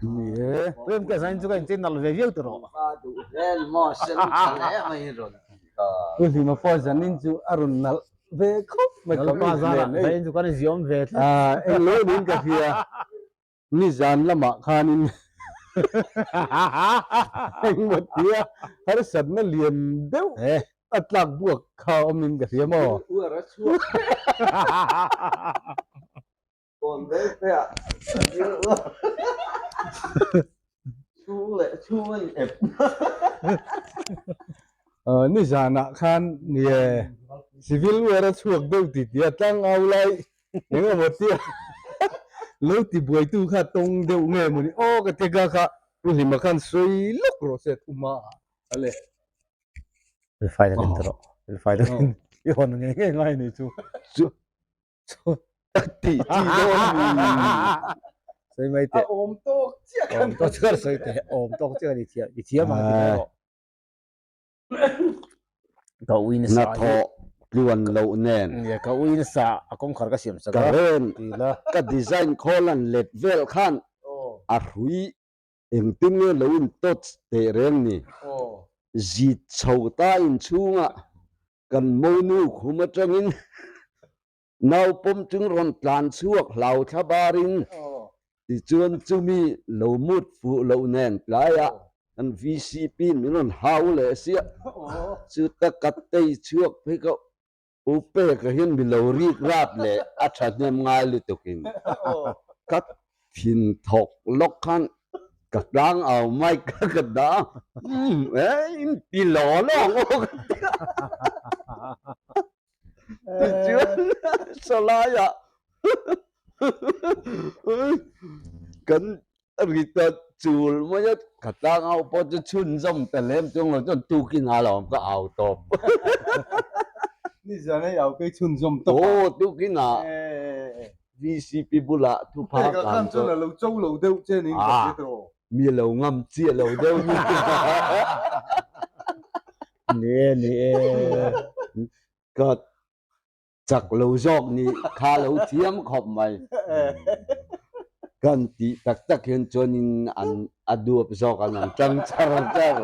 Ni e. Rem ka zain chu ka inchei nalh ve viau ta rawh. Pu Hlima pawh zanin chu a rawn nalh ve khawp mai ka Lalpa zara zain chu kan inziawm ve tlat. Ah englo niin ka hria. Nizan lamah khanin engmaw tia harsatna lian deuh a tlak buak kha awmin ka hria maw? Kawn vel te ah chhung leh chhung a in ep. Nizanah khan nie civil war a chhuak deuh ti tia tlangau lai eng emaw tia lo ti buaitu kha tawng deuh nge mawni aw ka ti ka kha Pu Hlima khan sawi lawk rawh se thuma a le. Felfai takin ta rawh felfai takin i hawn ngei ngei ngai ni chu. Chu Tih chi dawn mi. Sawi mai teh. A awm tawk chiah kan. Awm tawk chiah sawi teh. Awm tawk chiah kan i thiam. I thiam ang ti mai rawh. Ka ui nasa. Hnathawh tluan loh nen. Nia ka ui nasa a kawngkhar ka siam sak a. Ka ren ka design khawl an let vel khan a hrui engtin nge lo in touch teh reng ni. Zit chho ta inchhungah kan monu khum atangin Nau pawm chung rawn tlan chhuak hlau thla barin tichuan chumi lo mut fuh loh nen tlaiah kan VCP min rawn hau leh siah. Chuta ka tei chhuak phei ka u peka hian mi lo rik rap leh a thahnem ngai lutukin ka thin thawk lawk khan ka tlang au mai ka ka dah a, umm eh in ti law law ang aw ka ti a. Tichuan salaiah kan ri ta chul mai a, ka tlang au pawh chu chhunzawm ta lem chuang lo chuan tukin a lo ka au tawp. Nizan hei au phei chhunzawm tawp a. Aw tukin a VCP bulah thupha kan chuan a lo cho lo deuh che niin ka hria tawh. Mi lo ngam chiah lo deuh ni. Ni e, ni e. Ka chak lo zawk ni kha lo thiam khawp mai. Kan tih tak tak hian chuanin an a duap zawk an an tang char char.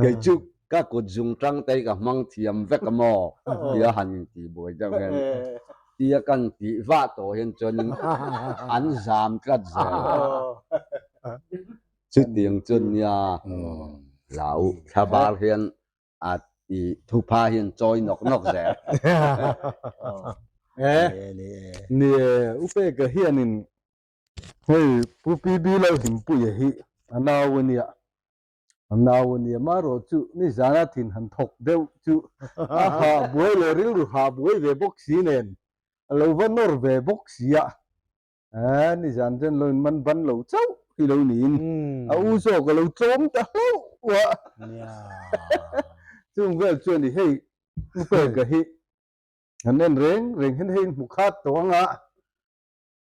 Kei chu ka kut zung tang te hi ka hmang thiam vek a maw tia han intih buai deuh hian tia kan tih vah tawh hian chuanin an zam tlat zel. Chutiang chuan nia hlau thla bar hian a ti thupha hian chawi nawk nawk zel. Ni e, U Peka hianin hei Pu PB Lalhimpuia hi a nau a nia, a nau a nia marawh chu nizana thin han thawk deuh chu a hah buai leh rilru hah buai ve bawk si nen a lo va nawr ve bawk si a. Eeh nizan chuan lo in man ban lo chauh hi lo niin a u zawk a lo tlawm ta hlauh a. Chung vel chuan i hei u peka hi han en reng reng hian hei in hmu khat tawh ang a,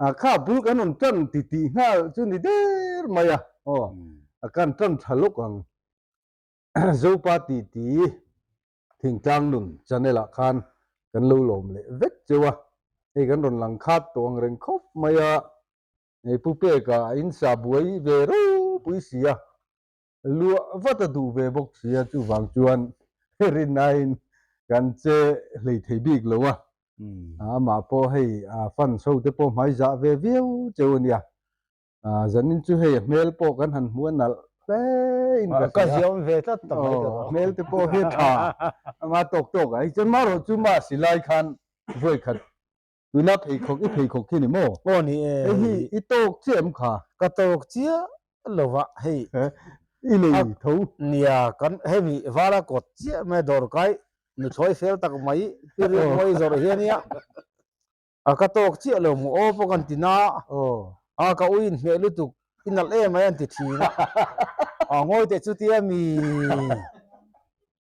a kha bul kan rawn tan ti tih nghal chu ni der mai a, aw a kan tan tha lawk ang Zopa titi. Thingtlang nun channel ah khan kan lo lawm leh vek cheu a, hei kan rawn lang khat tawh ang reng khawp mai a, hei Pu Peka a insa buai ve ropui si a, luah vat a duh ve bawk si a, chuvang chuan rinaiin kan che hlei thei bik lo a, amah pawh hei fans ho te pawh hmaizah ve viau cheu a nia. Zanin chu hei a hmel pawh kan han hmu a nalh hle in ka hria. Ka ziawm ve tlat ta mai ka rawh. Hmel te pawh hi a tha anga tawk tawk a. Hei chuan marawh chu mah silai khan vawi khat tuna pheikhawk i pheikhawk khi ni maw? Aw ni e. Hei hi i tawk chiah em kha? Ka tawk chiah lo va hei. I nei tho. Nia kan hemi vala kawt chiah mai dawrkai nuthlawi fel tak mai pi riak mawi zawrh hi ania. A ka tawk chiah lo maw aw pawh kan ti na a ka ui in hmeh lutuk i nalh em mai an ti thin a a ngawi teh chu tia mi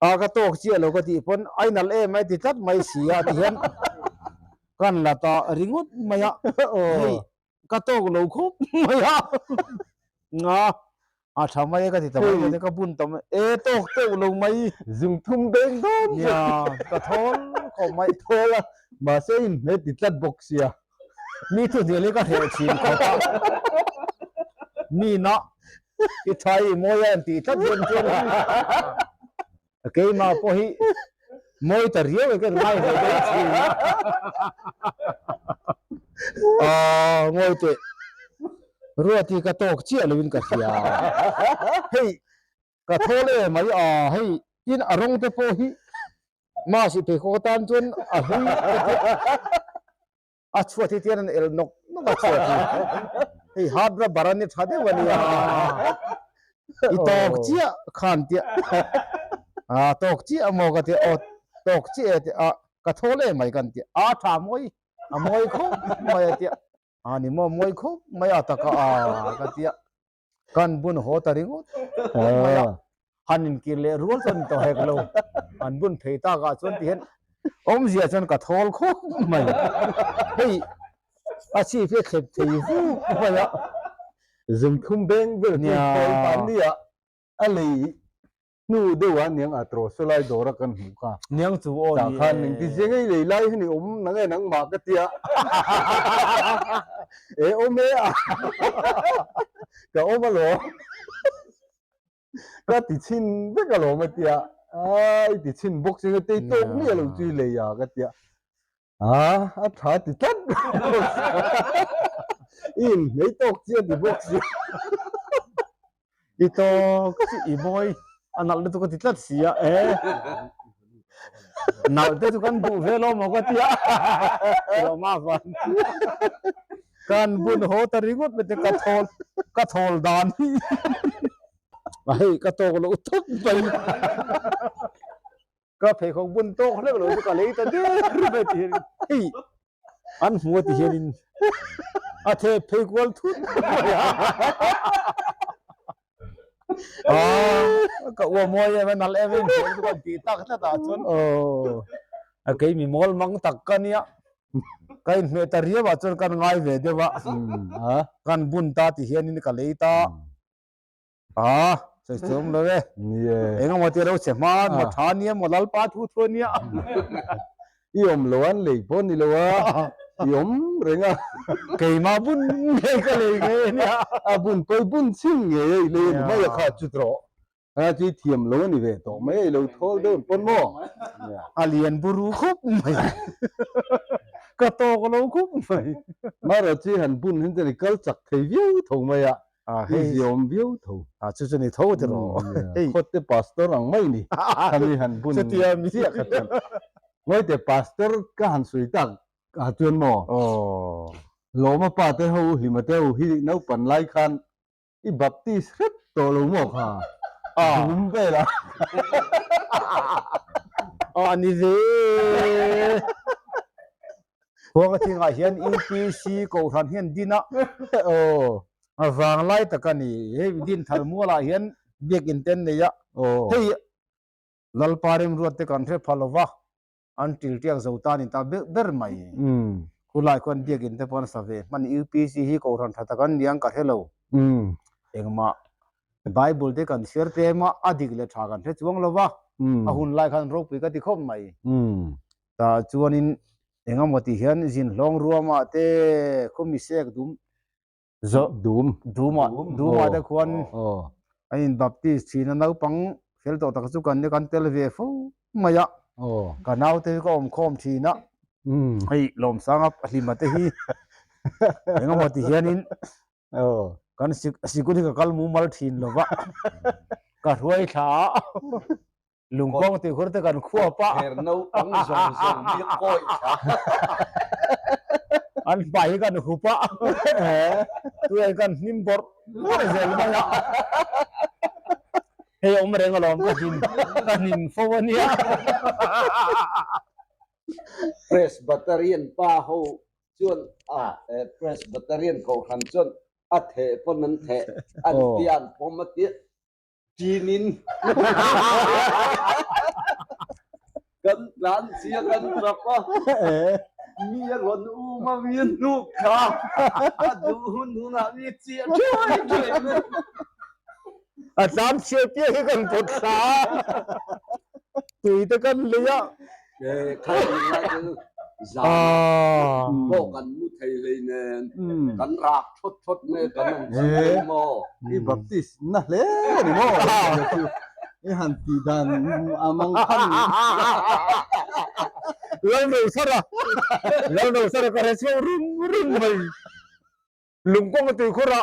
a ka tawk chiah lo ka tih pawn a i nalh em mai ti tlat mai si a ti hian kan la ta ringawt mai a hei ka tawk lo khawp mai a nga A tha mai e ka ti ta mai ka bun ta mai e tawk teuh lo mai. Zung thum beng dawn chu. Nia ka thawl khawp mai. Thawl a mahse in hmet ti tlat bawk sia. Mi thu hnial hi ka hreh thin khawp a, mi na i tha i mawi a intih tlat hian chuan keimah pawh hi mawi ta riau e ka ngai ve deuh thin a. Aaa ngawi teh, Ruati ka tawk chiah loin ka hria. Hei Ka thawl e mai a, hei tin a rawng te pawh hi mahse pheikhawk atan chuan a hlui ka ti a, a chhuat hi tian an el nawk nawk a chhuat hi, hei hard rubber a ni tha deuh a nia, i tawk chiah khan tia a tawk chiah maw ka tia aw tawk chiah e tia a ka thawl e mai kan tia a tha mawi a mawi khawp mai a tia a ni maw mawi khawp mai a taka a ka tia. Kan bun haw ta ringawt mai a, han inkir leh rual chuan tawh hek lo, an bun phei tak ah chuan tihian awmzia chuan ka thawl khawp mai, hei a chhip hi a thlep thei vuk mai a. Zungthum beng vel chu thawl tan nia a lei Hnu deuh ah niang a tro sawlai dawr a kan hmuh kha. Niang chu aw ni e. Tah khan engti zia ngei lei lai hi ni awm nang e nangmah ka tia. E awm e a. Ka awm alawm. Ka ti chhin vek alawm a tia. Ai ti chhin bawk sin tei tawk miah lo chu i lei a ka tia. A a tha ti tlat i inhmei tawk chiah ti bawk si. I tawk chi i mawi a nalh lutuk a ti tlat si a e. Nalh te chu kan duh ve lo maw ka ti a. Lawma van. Kan bun haw ta ringawt mai te ka thawl ka thawl dan hi. A hei ka tawk loh tawp mai. Ka pheikhawk bun tawk hlek lo chu ka lei ta der mai ti hian hei an hmu a ti hianin a thep phei kual thut mai a. Aa ka ua mawi em a nalh em em hmuh chu kan tih tak tlat ah chuan a kei mi mawl mang tak ka nia ka inhmeh ta riau ah chuan kan ngai ve deuh a kan bun ta ti hianin ka lei ta. A, sawi chuang lo e. Ni e. Eng emaw tia lo che hma, maw tha nia maw Lalpa thu thu a nia. I awm lo an lei pawh ni lo a, i awm reng a. Keimah bun ngei ka lei ngei a nia. A bun pawi bun chhin ngei a i lei a ni mai a kha chu tawh. A chu i thiam lo a ni ve tawh mai a, i lo thawl deuh pawn maw? A lian buru khawp mai. Ka tawk lo khawp mai. Marawh chu i han bun hin chuan i kal chak thei viau tho mai a. Ah, hei ziawm viau tho. Ah, chu chu ni tho ti rawh. Hei. Khawtte pastor ang mai ni. Khami han bun Chutia mi. chiah kha chuan. Ngawite pastor ka han sawi tak ah chuan maw? Aw. Lawma pa te ho Hlima te ho hi naupan lai khan i baptist hrep tawh lo maw kha? Ah. Dum vel a. Ah, ni ve. Khuang a thingah hian UPC Kohhran hian din a Aw. A vanglai tak a ni. Hei din thar mualah hian biakin te an nei a. Aw. Hei Lalpa remruat te kan hre pha lo va, an ṭilṭiak zo ta a ni ta ber ber mai. Khulai khuan biakin te pawh an sa ve. Hman UPC hi Kohhran ṭha tak an ni ang ka hre lo. Engmah Bible te kan chhiar tlem a, a dik leh ṭha kan hre chuang lo va. A hun lai khan ropui ka ti khawp mai. Tah chuanin engemaw tih hian zin hlawng ruamah te khawmi sek dum Zawh dum. Dumah dumah te khuan a in baptist thin a naupang fel tawh tak chu kan kan tel ve fo mai a. Ka naute hi ka awm khawm thin a. Hei Lawmsanga Hlima te hi engemaw ti hianin kan sikul hi ka kal mumal thin lo va ka hruai thla a. Lungkawng tih khur te kan khuap a. Kher naupang zawng zawng mi kawi thla. An hmai hi kan hup a. Tuiah kan hnim bawrh bawrh zel mai a. Hei awm reng alawm ka hnim ka hnim fo a nia. Presbyterian pa ho chuan a Presbyterian kohhran chuan a theh pawn an theh an tia an pawm a tia. Chinin kan tlan chhia kan tap a, mi a rawn um a, mi a hnuk kha a duh hun hunah mi chiah thuai thuai mai. A tlan chhia piah hi kan pawt thla a, tui te kan lei a. Kha zan ah pawh kan mu thei. thei hlei nen kan rak thawt thawt nge kan awm chiang thei maw? I baptist na hle a ni maw? I han tih dan a mang khan. Lalnosara, Lalnosara ka hre chhuak rum rum mai. Lungkawng a tui khur a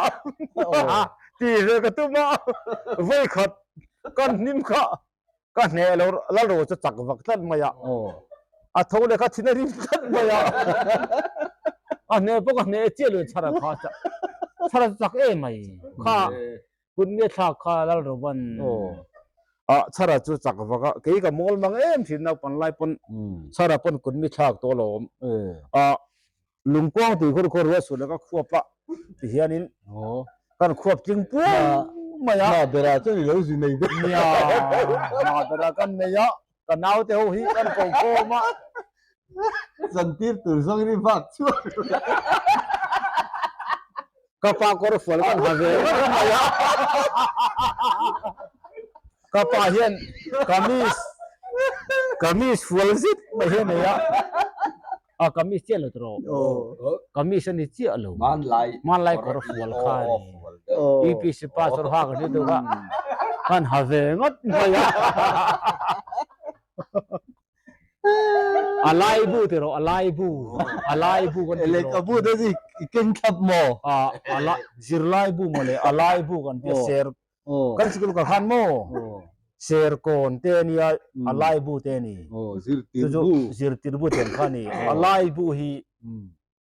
tih ve ka tum a, vawi khat kan hnim kha ka hneh lo Lalro chu chak vak tlat mai a, a tho leh kha thin a rim tlat mai a, a hneh pawh ka hneh chiah lo chhara kha chhara chu chak em mai kha kut nge thlak kha Lalrovan a chhara chu chak vak a, kei ka mawl mang em thin naupang lai pawn chhara pawn kut mi thlak tawh alawm a. Lungkuang tui khur khaw ruah suh leh ka khuap a ti hianin kan khuap tling puau mai a. Hna berah chuan i lo zi nei deuh. Nia, hna berah kan nei a, ka naute ho hi kan ko khawm a. Zantir tur zawngin i vak chhuak lo. Ka pa kawr fual kan ha ve ngawt mai a. Ka pa hian kamis kamis fual zet mai hi a nei a. A kamis chiah lo tawh rawh. Kamis a ni chiah lo. Hmanlai kawr fual kha a ni. UPC pa chawr ha kan ni deuh a. Kan ha ve ngawt mai a. A lai bu ti rawh, a lai bu, a lai bu kan ti rawh. Lehkhabu te chu i keng thlap maw? A, a la, zirlai bu maw le, a lai bu kan ti a, ser, kan sikul kal khan maw, serkawn te a nia, a lai bu te a ni. Zirtir bu. Zirtir bu te ang kha a ni. A lai bu hi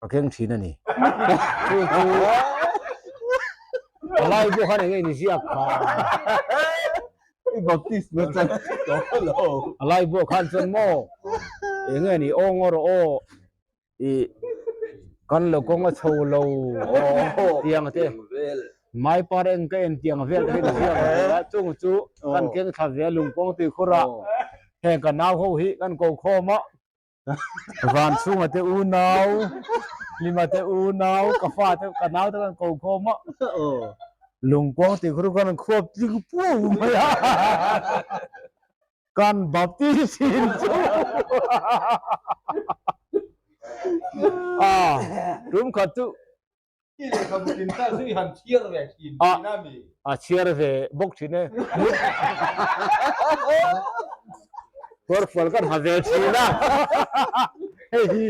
Ka keng thin a ni. Chu chu a lai pawh khan eng nge ni ziak kha. I baptisma chan tawh lo. A lai pawh khan chuan maw eng nge ni aw ngaw rawh aw i kan lo kawng a chho lo tiang te mai par eng ka en tiang vel te hi ni ziak a chung chu kan keng thla ve a lungpawng tui khur a heng ka nau ho hi kan ko khawm a. Van chhunga te unau, Hlima te unau, ka fa te, ka nau te kan ko khawm a. Lungkuang tih khu khan an khuap tling puau mai a. Kan Baptist in chu. A, tum khat chu I lehkhabu in ta chu i han chhiar ve thin thin a mi? A chhiar ve bawk thin e. Kawrfual kan ha ve thin a. Hei hi.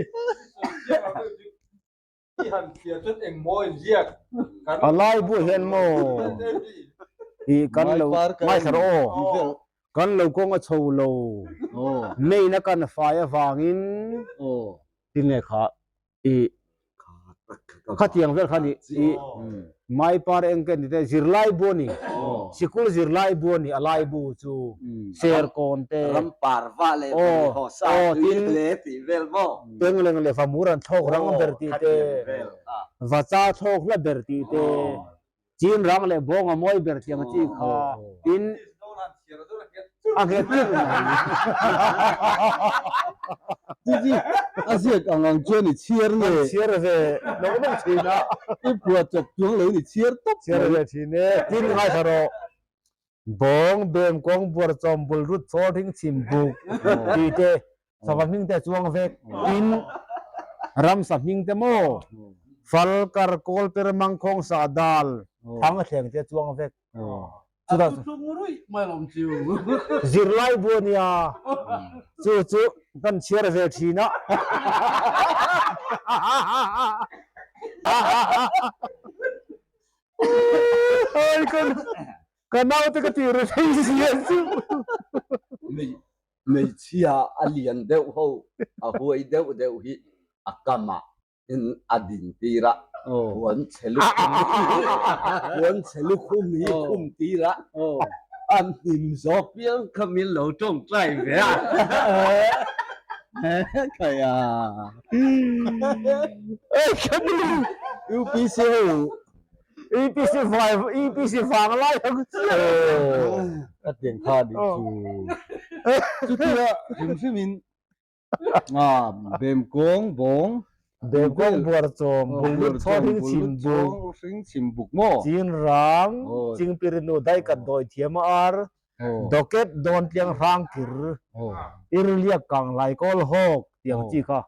I han chhiar chuan eng maw in ziak? A lai buah hian maw i kan lo ngaithla rawh aw. Kan lo kawng a chho lo. Main a kan fai avangin tinge kha i khatiang vel kha ni i mai par eng ke ni te zirlai bu ani sikul zirlai bu ani a lai bu chu serkawn te ram par va leh haw sa tui hle tih vel maw pengleng leh vamur an thlawk rang ber tih te vacha thlawk hla ber tih te Chin rang leh bawng a mawi ber tiang chi kha tin a nghet ber mai. Titi a ziak ang ang chuan i chhiar nge? Kan chhiar ve nawk nawk thin a. I phuah chawp chuang lo in i chhiar tawp mai. Chhiar ve thin e. Tin ngaithla rawh. Bawng, bem, kawng, buar, chawm, bul, rut, chawl, hring, chhim, buk tih te sava hming te a chuang vek. Tin, ramsa hming te maw, fal, kar, kawl, per, mangkhawng, sah, dal, thang a thleng te a chuang vek. Chutah zirlai bu a nia, chu chu kan chhiar ve thin a. Ai ka ka naute ka ti ri thei sia chu. Hmeichhia a lian deuh ho a huai deuh deuh hi a kamah in a din tir a, puan chhe lukhum puan chhe lukhum hi khum tir a, an hnim zawk piang kha min lo tawngtai ve a. Khaia. UPC ho UPC vai UPC vang lai ang chiah. Ka tiang kha ni chu. Chutia hrim hrim in a bem kawng bawng Bem kawng buar chawm bul lut chawm hring chim buk hring chim buk maw Chin rang chingpirinu dai kat dawi thiam a ar docket dawn tliang hrang kir irliak kang lai kawl hawk tiang chi kha.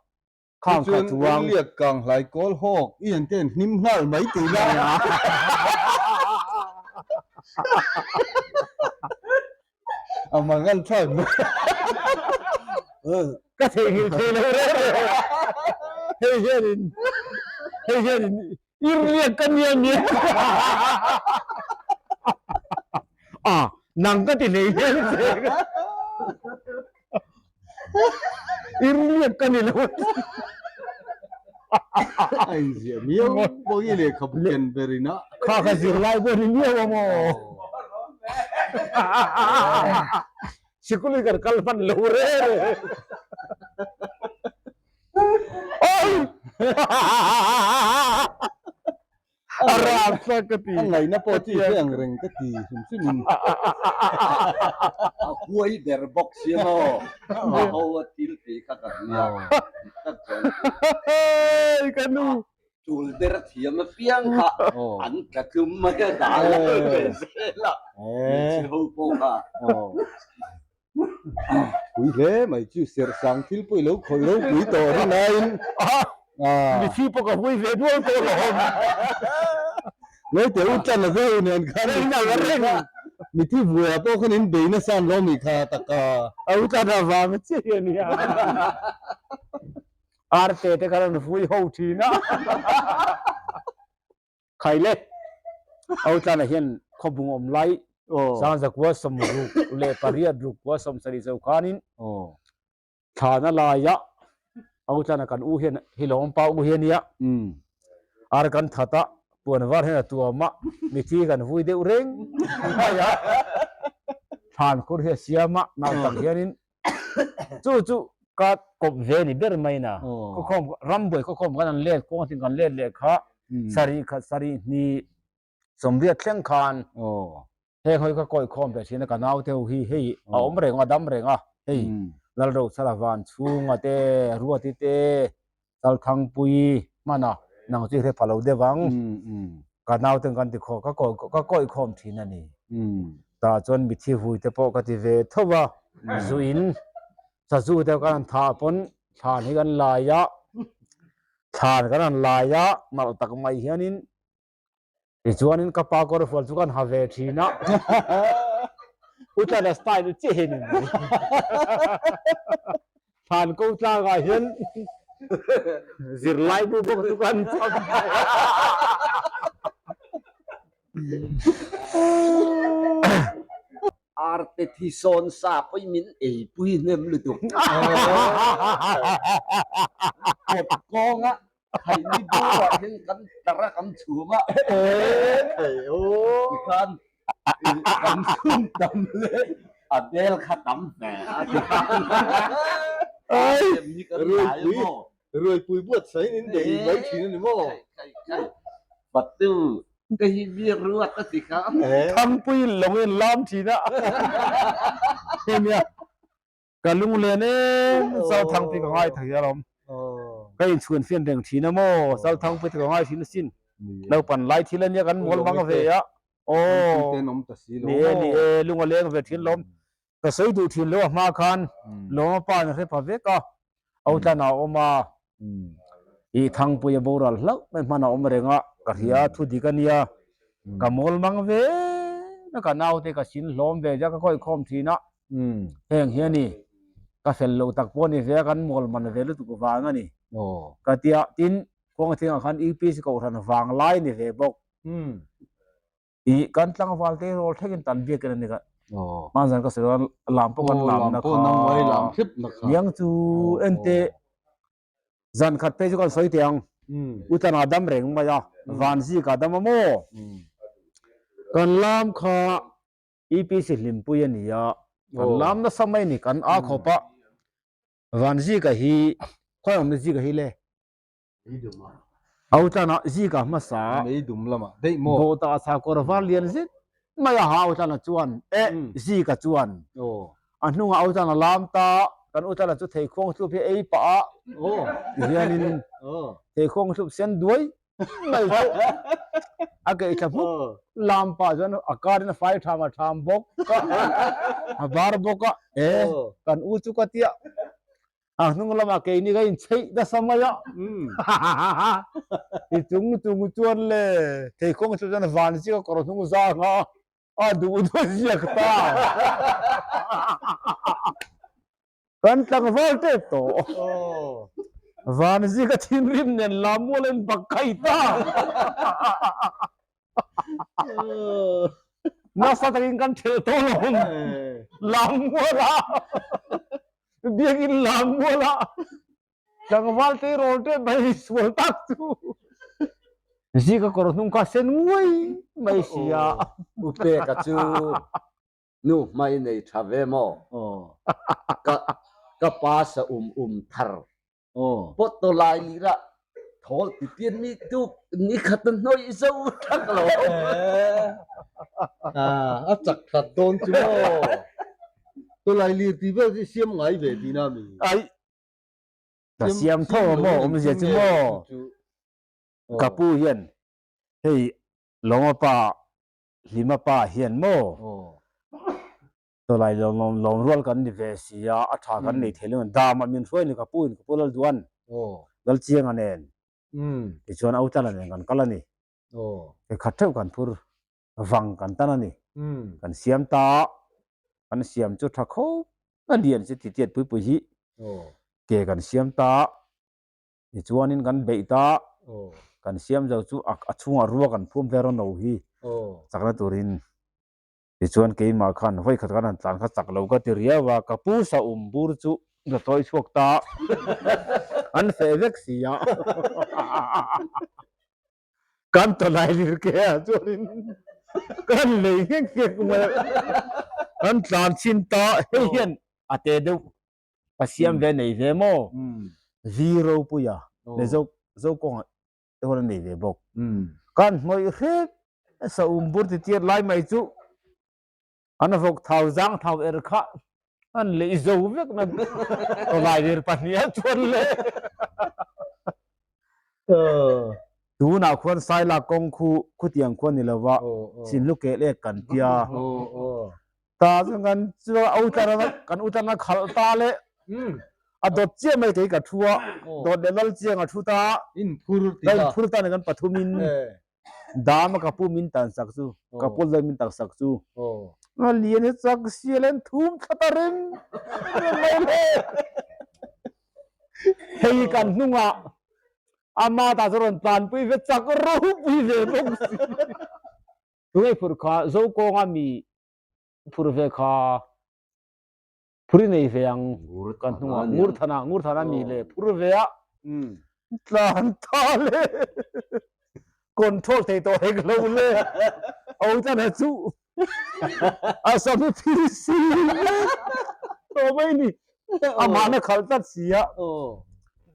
Khang kha Chuan chuang. Liak kang hlai kawl hawk i an te an hnim nghal mai tih la. A mangan thlak mai. Ka theihnghilh thei lo reng reng. Hei hianin hei hianin i riak ka nia nia. A nang ka ti hlei hian che. I riak ka ni lo. A inziah miau pawh i lehkhabu ken ber in a. Kha ka zirlai pawh ni miau a maw. Sikul hi kan kal hman lo re re. Oi! A rap sa ka ti. A ngaihna pawh chi hre ang reng ka ti hrim hrim in. A huai ber bawk si maw? A ho a thil tih kha ka nia. Dik tak chuan. Hei ka nu. Tul der thiam apiang kha an tla tlum mai a dah lo ve zel a. Hmeichhe ho pawh kha. Pui hle mai chu serh sang thil pawh i lo khawih ropui tawh rinaiin Mithi pawh ka hui ve nual tawh lo awm. Ngaite u tlan a zau nen khan mithi vuah pawh khan in bei nasa an lo mi kha taka. A u tlan avang chiah hi a nia. Arte te khan an vui ho thin a. Khaile, Autlana hian khawbung awm lai Sangzakua 68 rukua 70 zo khanin thlana laia Autlana kan u hian hi lawmpa u hi a nia. Ar kan that a, puan var hian a tuam a, mithi kan vui deuh reng mai a, thlan khur hi a siam a, nau tak hianin Chu chu ka kawp ve ni ber mai na. Khawkhawm rambuai khawkhawm kan an let kawng atin kan let leh kha sarih khat sarih hnih sawmriat thleng khan heng hawi ka kawi khawm ve thin a ka nau te ho hi hei a awm reng a dam reng a hei Lalrosala van chhunga te Ruati te Chalthangpui hman a, nang chu i hre pha lo deuh ang. Ka nauten kan ti khaw, ka kawi ka kawi khawm thin a ni. Tah chuan mithi vui te pawh ka ti ve tho va, zu in sazu te kan han thah pawn thlan hi kan lai a, thlan kan han lai a, nalh tak mai hianin Tichuanin ka pa kawrfual chu kan ha ve thin a, U Tlana style chiah hi a ni mai. Thlan ko tlangah hian zirlai bu bawk chu kan cham mai a. Arte thi sawn sa pawhin min eipui hnem lutuk. Kawt kawnga Khaini bur ah hian kan tar a kan chhum a. Tikhan kan chhum tam leh a bel kha tam ve a tikhan. Ai ruaipui ruaipui buatsaih in bei mai thin a ni maw? Patu ka hi mi ruat a ti kha. Thangpui lawng in lam thin a. Hemi a. Ka lunglen em Chalthangpui ka ngai thei alawm. Ka inchhuan fian reng thin a maw Chalthangpui te ka ngai thin asin. Naupan lai thil ania kan mual mang ve a. Aw ni e ni e lung a leng ve thin lawm. Ka sawi duh thin lo a hma khan lawm a pa in a hre pha vek a. Autlan ah a awm a. I Thangpui a boral hlauh mai hman a awm reng a, ka hria thu dik a nia. Ka mawl mang ve na ka naute ka sin hlawm ve zia ka khawih khawm thin a. Heng hi a ni, ka fel lo tak pawh a ni ve a, kan mawl man ve lutuk vang a ni. Ka tia, tin, Khuangthingah khan UPC Kohhran vang lai a ni ve bawk. I kan tlangval te rawl thlengin tan biak in a ni ka. Hmanzan ka sawi chuan lam pawh kan lam na kha. Niang chu ente zan khat phei chu kan sawi teh ang. U tlan ah dam reng mai a, van zik ah dam a maw? Kan lam kha EPC hlimpui a ni a, kan lam nasa mai a ni, kan a khawp a. Van zika hi khawi awmna zika hi le? Autlana zika hmasa Meidum lamah daih maw? Bawhtah sakawr var lian zet mai a ha Autlana chuan eh zika chuan a hnungah Autlana lam ta kan Utlana chu theikhuang hlup hi ei pah a tihianin theikhuang hlup sen duai mai chu a keih thla hmuk lam pah chuan a karin a fai tham a tham bawk a a var bawk a eh kan u chu ka tia. A hnung lamah keini ka inchheih nasa mai a. I chung chung chuan le theikhawng chu chuan van chi ka kawr hnung zang a, a duh duh ziak ta. Kan tlangval tep tawh. Van zi ka thinrim nen lam mual in bak kai ta. Nasa takin kan thelh tawh lo lam mual a. Biakinn lam mual a. Tlangval tleirawl tep mai sual tak chu. Zi ka kawr hnung kha sen nguai mai sia. Upeka chu Nu hmai nei tha ve maw? Ka ka pa sa um um thar. Pawt to lai lira thawl ti pian mi tuk ni khat a hnawih zo thak lo. A chak that dawn chu maw? Tawlai lir ti vel chu siam ngai ve tihna mi? Ai, ka siam tho a maw awmzia chu maw? Ka pu hian hei Lawma pa Hlima pa hian maw tawlai lawm rual kan ni ve si a, a tha kan nei thei lo dam a min hruai ni ka pu in ka pu Lalduan Lalchianga nen tichuan Autlana nen kan kal a ni. Ke khat theuh kan phur vang kan tan a ni. Kan siam ta a, kan siam chu tha khawp a lian chu titiat pui pui hi ke kan siam ta a. Tichuanin kan beih ta, kan siam zo chu a chhungah rua kan phum ve rawn lo hi chakna turin. Tichuan keimah khan vawi khat kan han tlan kha chak lo ka ti riau a, ka pu sa um bur chu ka chawi chhuak ta, an feh vek si a. Kan tawlai lir ke ah chuanin kan lei nghek nghek mai a, kan tlan chhin ta, hei hian a te deuh Ka siam ve nei ve maw? Vi ropuia leh zo zo kawngah te huan a nei ve bawk. Kan hnawih hrep sa um bur ti tir lai mai chu an vawk thau zang thau er kha an lei zo vek na tawlai lir pahniha chuan le. Tunah khuan Sailak kawng khu khutiang khuan ni lova Sinhlu kel ek kan tia. Ta chuan kan chu a utlan kan utlan a khalh ta le a dawt chiah mai kei ka thu a dawt leh lal chiang a thu ta ka in phur ta ni kan pathum in dam a ka pu min tan sak chu ka pu lal min tak sak chu a lian hi chak sial en thum thla ta reng mai le hei kan hnungah ama ta chu rawn tlanpui ve chak ropui ve bawk si. Tunge phur kha Zokawnga mi phur ve kha phur i nei ve ang kan hnungah Ngurthana Ngurthana mi le phur ve a tlan ta le control thei tawh hek lo le Otlana chu a sam hi phir si tawh mai ni amahna khalh tlat si a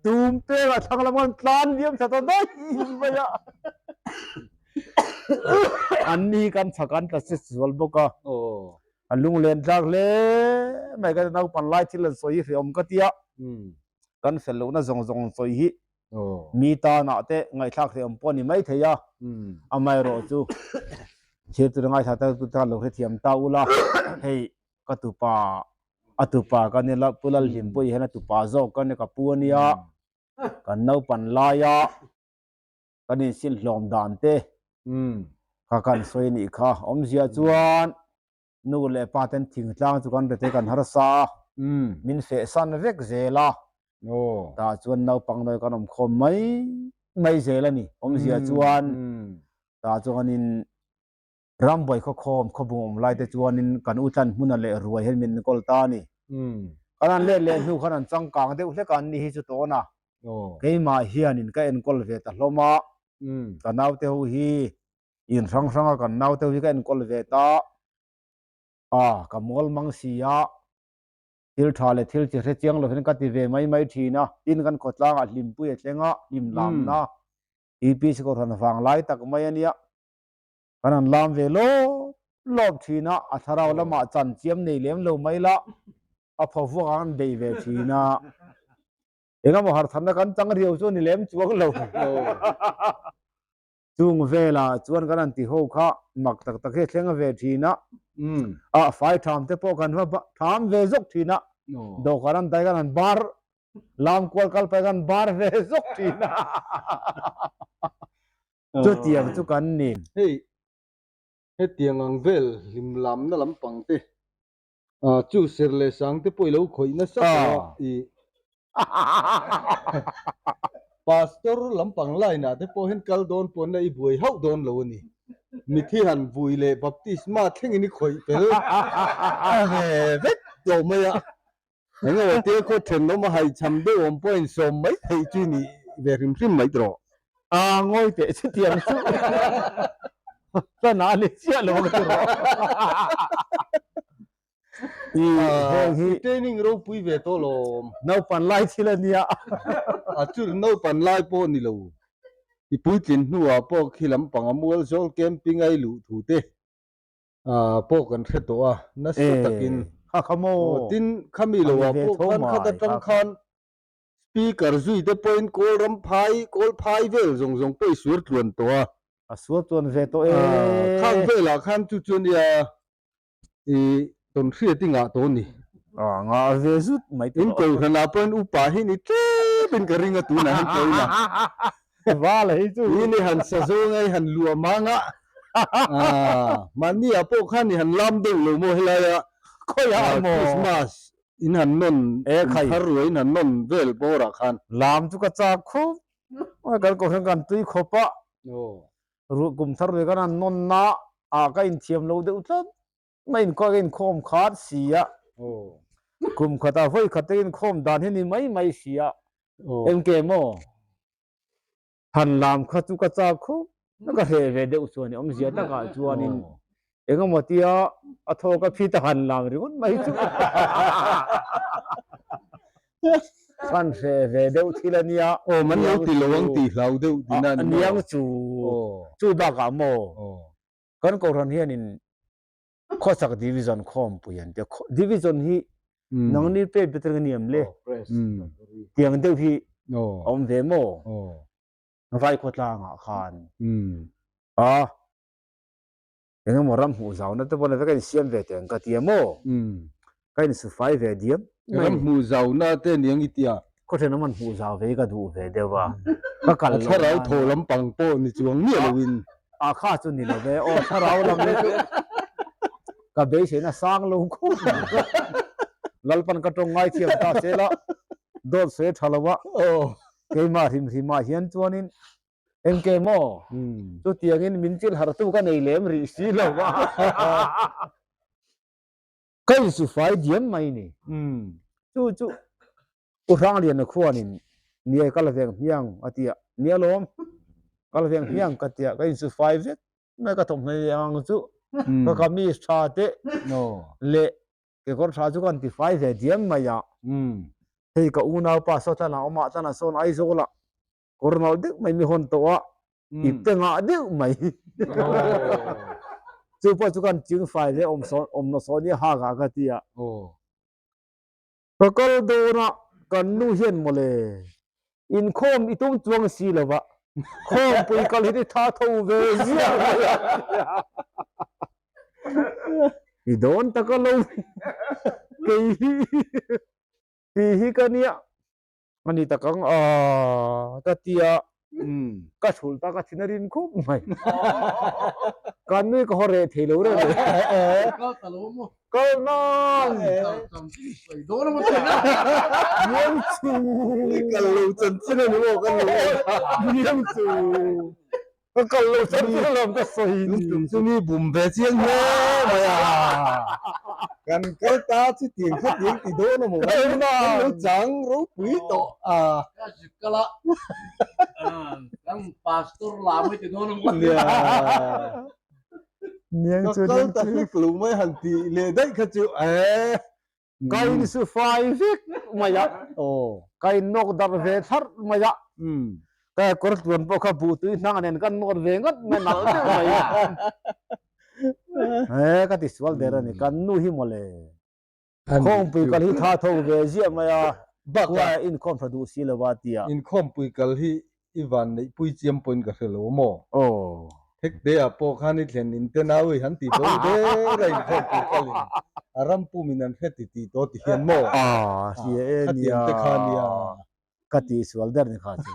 dum peng a thlang lam an tlan liam tha ta daih mai a an ni kan chhak an tla si sual bawk a a lunglen tlak hle mai ka naupan lai thil an sawi hi hreawm ka tia kan fel lohna zawng zawng an sawi hi mi tanah te ngaihthlak hreawm pawh a ni mai thei a amaherawh chu thil tur ngaithla ta tu tan lo hrethiam ta ula hei ka tupa a tupa ka ni la Pu Lalhlimpuii hian a tupa zawk ka ni ka pu a nia kan naupan laia kan insin hlawm dan te kha kan sawi anih kha awmzia chuan nu leh pa ten thingtlang chu kan rete kan harsa a min fehsan vek zel a tah chuan naupang nawi kan awm khawm mai mai zel a ni awmzia chuan tah chuanin Rambuai khawkhawm khawbung awm lai te chuanin kan u tlan hmuna leh ruai hian min enkawl ta a ni. Kan han let leh hnu khan an changkang deuh hlek a an ni hi chu tawn a. Keimah hianin ka enkawl ve ta hlawm a, ka naute ho hi in hrang hranga kan naute ho hi ka enkawl ve ta a, ka mual mang si a, thil tha leh thil chi hre chiang lo hian ka ti ve mai mai thin a, tin kan khawtlangah hlimpui a thleng a, hlimlamna EPC kohhran vang lai tak mai a nia. Kan han lam ve lawp lawp thin a, a thlarau lamah chan chiam nei lem lo mai la, a pho vuak ang an bei ve thin a. Engemaw hartharna kan chang riau chu a ni lem chuang lo. Chung velah chuan kan han ti ho kha mak tak tak hi a thleng ve thin a, a fai tham te pawh kan va tham ve zawk thin a, dawhkan an dai kan han bar. Lam kual kal pai kan bar ve zawk thin a. Chutiang chu kan ni. Hei hetiang ang vel hlim lamna lampang te chu ser leh sang te pawh i lo khawih nasa tawh a i Pastor lampang line ah te pawh hian kal dawn pawn la i buai hauh dawn lo a ni. Mithi han vui leh baptisma thlengin i khawih fel ve vek tawh mai a. Eng emaw tia khaw thenawm a haichham deuh awm pawh insawm mai theih chu i nih ve hrim hrim mai tawh. A ngawi teh chutiang chu tana a ni chiah lo ang tiraw. I heng hi training ropui ve tawh lawm. Naupan lai thil a nia. A chu naupan lai pawh ni lo. I puitlin hnuah pawh khi lampang a mual zawl camping a i luh thu te pawh kan hre tawh a, nasa takin. Kha kha maw? Tin, khami lo ah pawh khan khat atang khan speaker zui te pawhin kawl ram phai, kawl phai vel zawng zawng pawh i suar tluan tawh a. A suar tluan ve tawh e. Khang velah khan chu chu nia i tawn hriat i ngah tawh a ni. A ngah ve zut mai tawh. In kohhranah pawhin upa hi ni tlem in ka ring a tunah hian pawhin a. Val hei chu. Ni ni han sa zawng a i han luah mang a. Mahni ah pawh khan i han lam deuh lo maw helai a. Khawiah maw? Christmas in han nawn, in thar ruai in han nawn vel bawr ah khan. Lam chu ka chak khup mai kan kohhran kan tui khawp a. Ruh kum thar ruai kan han nawn na ah ka inthiam lo deuh tlat mai in ka inkhawm khat si a. Kum khat ah vawi khat te inkhawm dan hi ni mai mai si a. Engke maw? Han lam kha chu ka chak khawp na ka hreh ve deuh chuan awmzia takah chuanin engemaw tia a thaw ka phit a han lam ringawt mai chu han hreh ve deuh thil a nia. Aw man lo ti lo ang tih hlau deuh tihna a ni maw? Aniang chu chu bakah maw kan kohhran hianin Khawchhak Division khawmpui an ti a, Division hi nangni pek better nge niam le? Tiang deuh hi a awm ve maw? Vai khawtlangah khan a engemaw ram hmuh zauna te pawh ka insiam ve teh ang ka ti a maw? Ka insufai ve diam mai. Ram hmuh zauna te aniang i tia. Khaw thenawm an hmuh zau ve hi ka duh ve deuh a, ka kal lo. A thlarau thaw lampang pawh ni chuang miah loin. A kha chu ni lo ve aw, thlarau lam hi chu ka beiseina sang lo khawp mai. Lalpan ka tawng ngaithiam ta se la, dawt sawi a tha lo a, keimah hrim hrimah hian chuanin engke maw chutiangin min chilh harhtu ka nei lem rih si lo a. Ka insufai diam mai ni. Chu chu U Hrangliana khuanin Niai kal veng hmiang a ti a, Ni alawm, kal veng hmiang ka ti a, ka insufai vek mai ka thawmhnaw leh ang chu ka kamis tha te leh kekawr tha chu ka han tifai ve diam mai a. Hei ka unaupa Sawtana awm ah chuan a sawn Aizawl ah kawr nalh deuh mai mi hawn tawh a, ip te ngah deuh mai. Chu pawh chu kan ching fai hle awm sawn awm na sawn hi a hak ah ka ti a. Ka kal dawn a, kan nu hian mawle inkhawm i tum chuang si lo va, khawmpui kal hi ti tha tho ve ziah mai a ti a. I dawn tak a lo kei hi tih hi ka nia. A ni tak ang a ka ti a, ka chhulh ta ka thin a rin khup mai. Kan nui ka haw reh thei lo reng reng. Kal ta lo maw? Kal nan! Kal chanchin sawi dawn a maw thin a? Niang chu! Kal lo chanchin a ni maw kan lo en a? Niang chu! Ka kal lo chan chu alawm ka sawi ni. Tum chu mi bum ve chiang hle mai a. Kan kal ta chu tiang kha tiang ti dawn a maw kan lo chang ropui tawh a. Ka zuk kal a, kan pastor lam hi ti dawn a maw. Ka kal ta hlek lo mai han ti leh daih kha chu e. Ka insu fai vek mai a, ka innawk darh ve thlarh mai a, ka kawr tluan pawh kha buh tui hnang nen ka nawt ve ngawt mai nalh deuh mai a. He ka ti sual der a ni, kan nu hi mawle. Khawmpui kal hi tha tho ve ziah mai a, khua inkhawm tha duh si lo a tia. Inkhawmpui kal hi i van neihpui chiam pawhin ka hre lo maw? Aw. Thekte ah pawh khan i thlen in te nau i han ti bo der a inkhawm tur kalin a ram pumin an hre ti tih tawh ti hian maw? Aa hria e nia. Khatiang te kha nia. Ka tihsual der ni kha chu.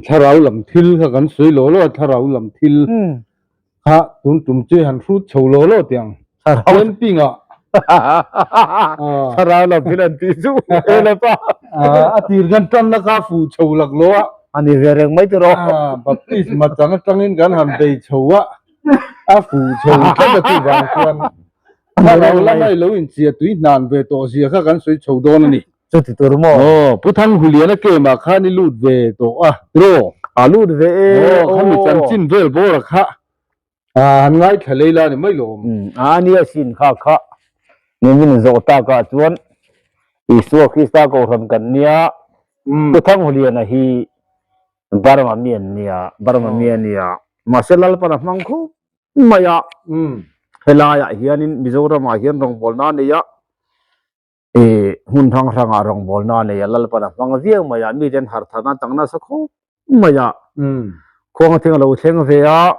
Thlarau lam thil kha kan sawi law law a, thlarau lam thil kha tun tum chu han hrut chho law law teh ang. Camping ah. Thlarau lam thil an tih chu e le pa. A tir kan tan na kha fuh chho lak lo a. A ni ve reng mai tiraw. Baptisma chang atangin kan han bei chho a, a fuh chho tlat a chuvang chuan thlarau lama i lo inchia tui hnan ve tawh zia kha kan sawi chho dawn a ni. Chuti tur maw? Aw, Pu Thanghuliana camp-ah khan i lut ve tawh a, tiraw? A lut ve e, aw. Aw, khami chanchin vel bawra kha han ngaithla lei la ni mai lawm. A nia sin kha kha nimin zawh takah chuan Isua Krista Kohhran kan nia, Pu Thanghuliana hi Burma mi an nia, Burma mi a nia. Mahse Lalpan a hmang khup mai a, helaiah hianin Mizoramah hian rawngbawlna a nei a, I hmun hrang hrangah rawngbawlna a nei a, Lalpan a hmang viau mai a, mite an harh tharna chang nasa khawp mai a. Khuang thing a lo thleng ve a,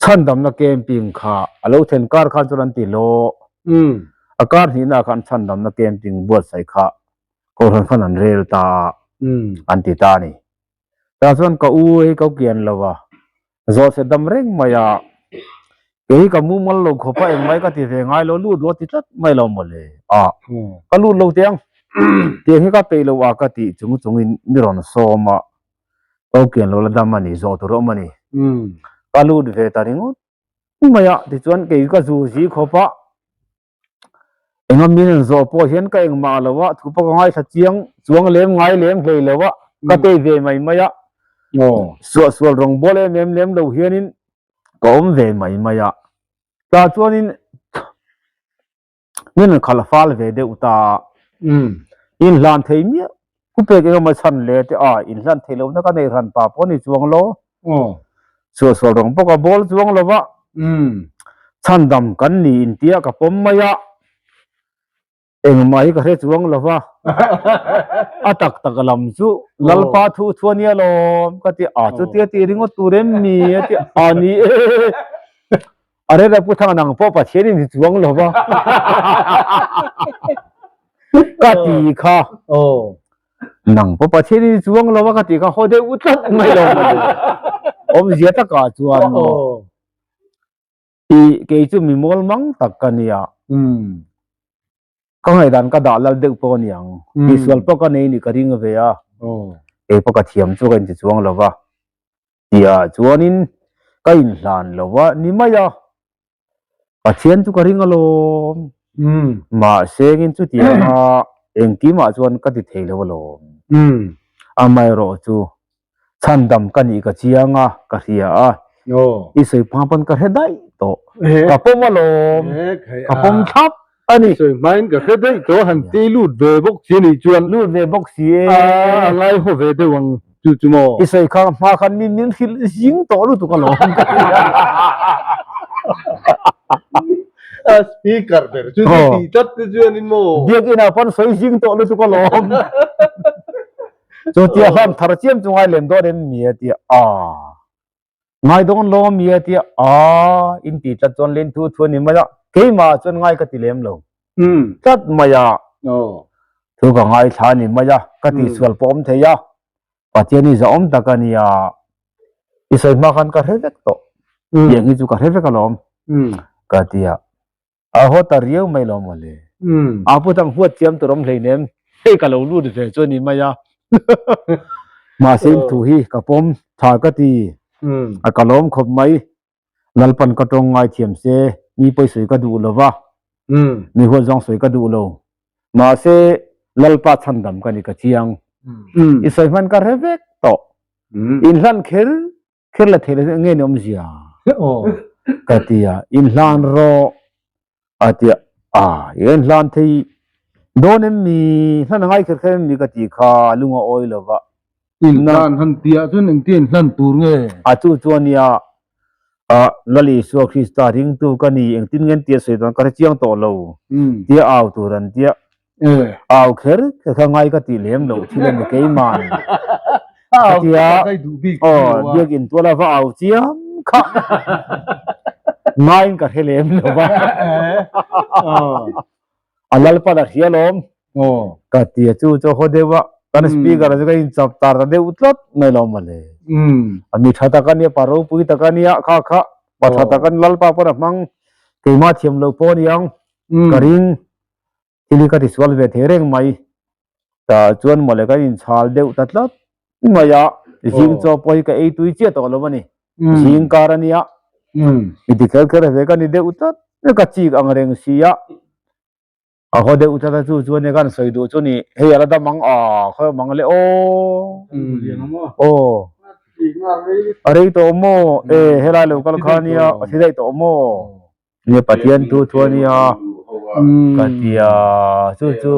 chhandamna camping kha a lo thlen kar khan chuan an ti law. A kar hnihna khan chhandamna camping buatsaih kha Kohhran khan an rel ta a, an ti ta a ni. Tah chuan ka u hei ka kian lo a, zawh se dam reng mai a, kei hi ka mumal lo khawp a engmai ka ti ve ngai lo lut lo a ti tlat mai lo mawle a, ka lut lo teh ang tiang hi ka peih lo a ka tih chung chungin mi rawn sawm a, ka u kian lo la dam a ni zawh tur a awm a ni, ka lut ve ta ringawt mai a tichuan kei ka zu zi khawp a. Enga min an zawh pawh hian ka engmah lo a, thu pawh ka ngaithla chiang chuang lem ngai lem hlei lo a, ka tei ve mai mai a, suahsual rawng bawl em em lem lo hianin ka awm ve mai mai a, tah chuanin min an khalh fal ve deuh ta a, inhlan thei miah Pu pek eng emaw chhan le te a inhlan theih lohna ka nei hran pa pawh ni chuang lo. Suahsual rawng bawk a bawl chuang lo va. Chhandam kan ni intia ka pawm mai a, engmah hi ka hre chuang lo va. A tak tak lam chu Lalpa thu thu a nia lawm ka ti a, chutia tih ringawt tur em ni a ti a ni e. A rel a pu thang nang pawh Pathian in ti chuang lo va. Ka ti kha. Nang pawh Pathian in ti chuang lo va ka ti kha haw deuh tlat mai lo mai. Awmzia takah chuan maw. I kei chu mi mawl mang tak ka nia. Ka ngaihdan ka dah lal deuh pawh a ni ang. Tihsual pawh ka nei ni ka ring ve a. Kei pawh ka thiam chu ka inti chuang lo va. Tiah chuanin ka inhlan lo va ni mai a, Pathian chu ka ring alawm. Mahse engin chutianga engkimah chuan ka ti thei lo alawm. Amaherawh chu chhandam ka nih ka chiang a, ka hria a, i sawi hma pawn ka hre daih tawh. Ka pawm alawm, ka pawm thlap A ni. Sawi hmain ka hre daih tawh han ti lut ve bawk si a nih chuan. Lut ve bawk si e. A ngai haw ve deuh ang chu chu maw. I sawi kha hma khan mi min hrilh zing tawh lutuk alawm ka ti a. A speaker ber chu chu tih tlat te chuanin maw. Biakinn ah pawn sawi zing tawh lutuk alawm. Chutia hlan thar chiam chu ngai lem dawn em ni a ti a. Ngai dawn lo mi a tia a in ti tlat chuan len thu thu a ni mai a, keimah chuan ngai ka ti lem lo tlat mai a, thu ka ngaithla a ni mai a, ka tihsual pawh awm thei a, Pathian hi zahawm tak a nia, i sawi hma khan ka hre vek tawh, tiang hi chu ka hre vek alawm ka ti a. A haw ta riau mai lo maw le. A pu dang huat chiam tur awm hleinem, hei ka lo lut ve chu a ni mai a. Mahse in thu hi ka pawm tha ka ti, a ka lawm khawp mai. Lalpan ka tawng ngai thiam se, mi pawi sawi ka duh lo va, mi huat zawng sawi ka duh lo. Mahse Lalpa chhandam ka ni ka chiang. I sawi hman ka hre vek tawh. Inhlan kher Kher la thei lo nge ni awmzia ka ti a, inhlan rawh a ti a, a inhlan thei dawn em mi, hlan a ngai kher kher em mi ka ti kha lung a awi lo va. Inhlan han tih ah chuan engtia inhlan tur nge? A chu chuan nia, a Lal Isua Krista ringtu ka ni, engtin nge an tia sawi dawn ka hre chiang tawh lo, tia au tur an tia. Au kher kher kha ngai ka tih lem loh thil a ni keimah ni. Khatia aw biakin tuala va au chiam kha ngaiin ka hre lem lo va. A lalpan a hria lawm. Ka ti a chu chu haw deuh a, kan speaker chu ka inchap tar ta deuh tlat mai lo mawle. A mi tha tak a nia, pa ropui tak a nia, kha kha pa tha tak a ni, lalpa pawn a hmang keimah thiam lo pawh a ni ang ka ring. Thil hi ka tisual ve thei reng mai. Tah chuan mawle kan inchhal deuh ta tlat mai a, zing chaw pawh hi ka ei tui chiah tawh lo a ni. Zing kar a nia, mi ti kher kher ve ka ni deuh tlat ka chik ang reng si a. A haw deuh tlat a chu chuan kan sawi duh chu ni, hei a la dam ang a, khawi awm ang le aw. Aw. A rei tawh maw? E helai lo kal kha nia, a thi daih tawh maw? Nia Pathian thu thu a nia ka ti a chu chu.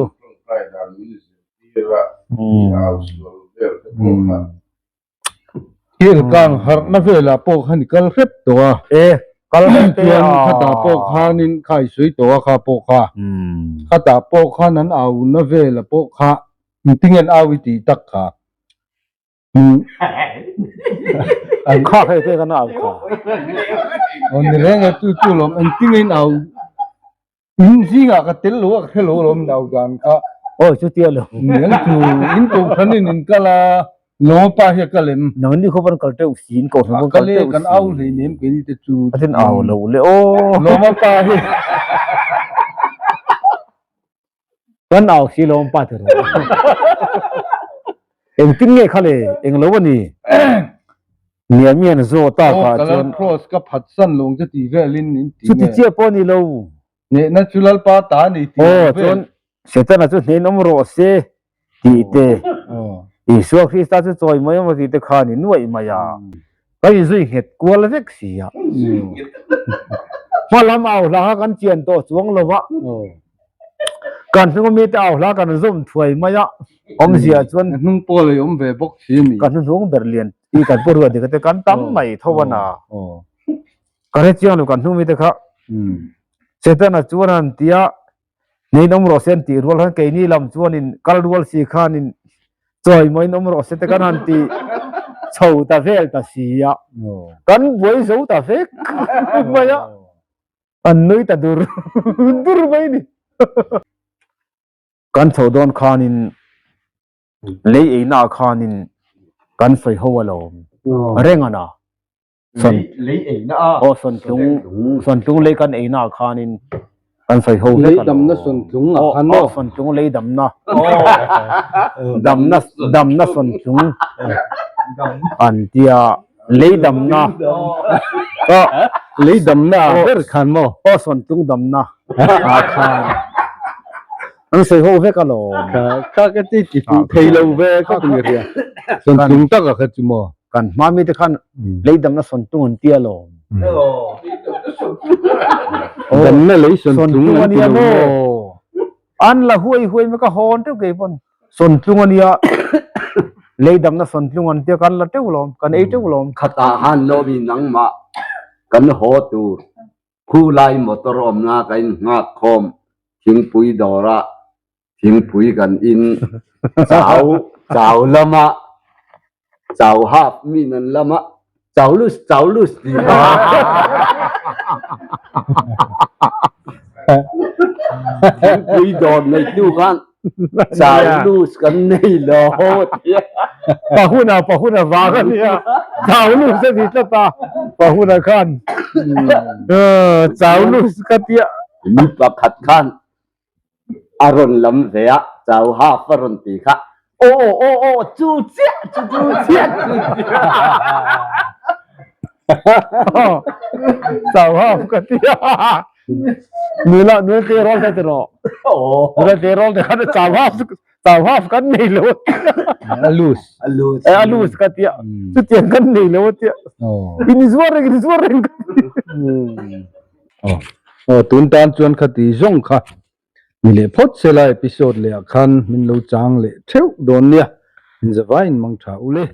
Thil kang harhna velah pawh khan i kal hrep tawh a. E kal hrep te a. Khatah pawh khanin kha i sawi tawh a kha pawh kha. Khatah pawh khan an auna velah pawh kha engtin nge an au i tih tak kha. An kha hei te kan au kha. Aw ni reng e tu tu lawm engtin in au in zingah ka tel lo a ka hre lo lawm in au dan kha. Aw chutia lo. Ni ang chu in kohhran in in kal a lawma pa hi a kal em. Nang ni khup an kal teuh si in kohhran an kal teuh si. Kan au hlei nem keini te chu. A tin au lo le aw. Lawma pa hi. Kan au si lo pa ti rawh. Engtin nge kha le eng lo a ni. Nia mi an zawh ta kha chuan. Aw cross ka phat san lawng che ti velin in ti nge. Chuti chiah pawh ni lo. Nehna chu Lalpa ta a ni ti vel. Aw chuan Setana chu hnen awm rawh se tih te. Isua Krista chu chawi mai emaw tih te kha a ni nuaih mai a. Kan inzui nghet kual vek si a. Hma lam au hla kha kan chian tawh chuang lo va. Kan hnung ami te au hla kan zawm thuai mai a. Awmzia chuan hnung pawl ei awm ve bawk si a ni. Kan hnuhnung ber lian i kan pu ruat dik te kan tam mai tho a na. Ka hre chiang lo kan hnung mi te kha. Setana chuan an ti a, Hnein awm rawh se an tih rual khan keini lam chuanin kal rual si khanin chawi mawiin awm rawh se te kan han ti chho ta vel ta si a, kan buai zo ta vek mai a, an nui ta dur dur mai ni. Kan chho dawn khanin lei eina ah khanin kan sawi ho alawm reng a na. Sawn lei eina a. Aw sawntlung sawntlung lei kan eina ah khanin kan sawi ho vek Lei damna sawntlung ah khan maw? Aw sawntlung lei damna. Damna damna sawntlung an tia lei damna. Aw lei damna ah ber khan maw? Aw sawntlung damna ah khan an sawi ho vek alawm. Kha ka ti ti thei lo ve khawp a ni ria. Sawntlung taka kha chu maw? Kan hma mite khan leidamna sawntlung an ti alawm. Damna lei sawntlung an ti lo maw? An la huai huai mai ka hawn teuh kei pawn. Sawntlung a nia, leidamna sawntlung an tia kan la teuh lawm, kan ei teuh lawm. Khatah khan lawmi nangmah kan haw tur khulai motor awmna ka innghak khawm thingpui dawrah Thingpui kan in chau chau lama chau hap min an lama chau lus chau lus ti kha. Thingpui dawr nei tu khan chau lus kan nei lo tia. Pahuna pahuna vang a nia chau lus a ni tlat a pahuna khan chau lus ka tia. Mi pakhat khan A rawn lam ve a, chau half a rawn ti kha, aw aw aw chu chiah chu chu chiah chu chiah. Chau half ka ti a, nula nula tleirawl te ti rawh, nula tleirawl te khan chau half chau half kan nei lo a ti a, a loose a loose e a loose ka ti a, chutiang kan nei lo a ti a, in zuar reng in zuar reng ka ti. Aw tun tan chuan khati zawng kha ni leh phawt sela episode leh ah khan min lo chang leh theuh dawn nia, in zavaiin mang tha u le.